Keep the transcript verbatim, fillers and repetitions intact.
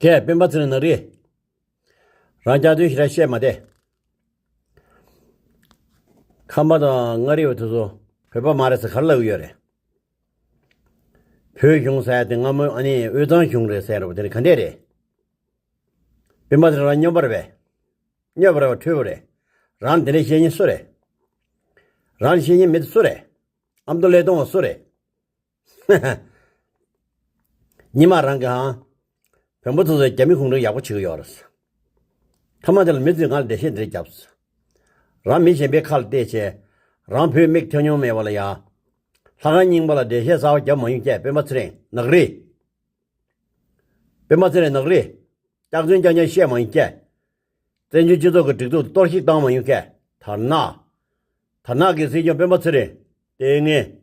དེ་སྤེན་པ་ཚེ་རིང་ནག་རིལ། རང་སྐྱག་རྫུན་ཞེ་དྲག་བཤད་མ་བསྡད། ཁམས་པ་དང་མངའ་རིས་པ་དེ་ཚོ་བོད་པ་མ་རེད་ཟེར་ག་རེ་ལབ་ཀྱི་ཡོད་རེད། བོད་གཞུང་ཟེར་ཡ་དེ་སྔ་མོ་ཨ་ནི་དབུས་གཙང་གཞུང་རེད་ཟེར་ཡ་རེད་པ། དེ་ནི་ག་འདྲས་རེད། སྤེན་པ་ཚེ་རིང་རང་སྨྱོན་པ་རེད་པས། སྨྱོན་པ་རེད་པ། འཁྲུལ་པ་རེད། རང་དེ་འདྲས་བཤད་མཁན་སུ་རེད། རང་བཤད་མཁན་མི་དེ་སུ་རེད། ཨ་མདོ་ཀླད་སྟོང་བ་སུ་རེད། ཉི་མ་རང་གི་ཧང་། བོན་པོ་ཚོ་ཚོས་རྒྱ་མི་གུང་ཁྲན་ཡག་པོ་བྱེད་ཀྱི་ཡོད་རེད། ཐ་མ་དེ་ལ་མི་ཚོས་ང་ལ་འགྲེལ་བཤད་འདི་རྒྱབ། རང་མི་གཞན་པའི་ཁ་ལ་བལྟས་བྱས། རང་བོད་མིག་ཐོན་མྱོང་མེད་པ་ལ་ཡ། ལྷ་ཁང་རྙིང་པ་ལ་འགྲེལ་བཤད་གསར་པ་རྒྱབ་མ་ཡོང་ཀྱས། སྤེན་པ་ཚེ་རིང་ནག་རིལ། སྤེན་པ་ཚེ་རིང་ནག་རིལ། སྐྱག་རྫུན་རྐྱང་རྐྱང་བཤད་མ་ཡོང་ཀྱས། བཙན་བྱོལ་སྤྱི་ཚོགས་ཀྱི་སྒྲིག་འཛུགས་གཏོར་བཤིག་བཏང་མ་ཡོང་ཀྱས། དར་ནག་དར་ནག་གི་སྲིད་སྐྱོང་སྤེན་པ་ཚེ་རིང་། ལྟས་ངན།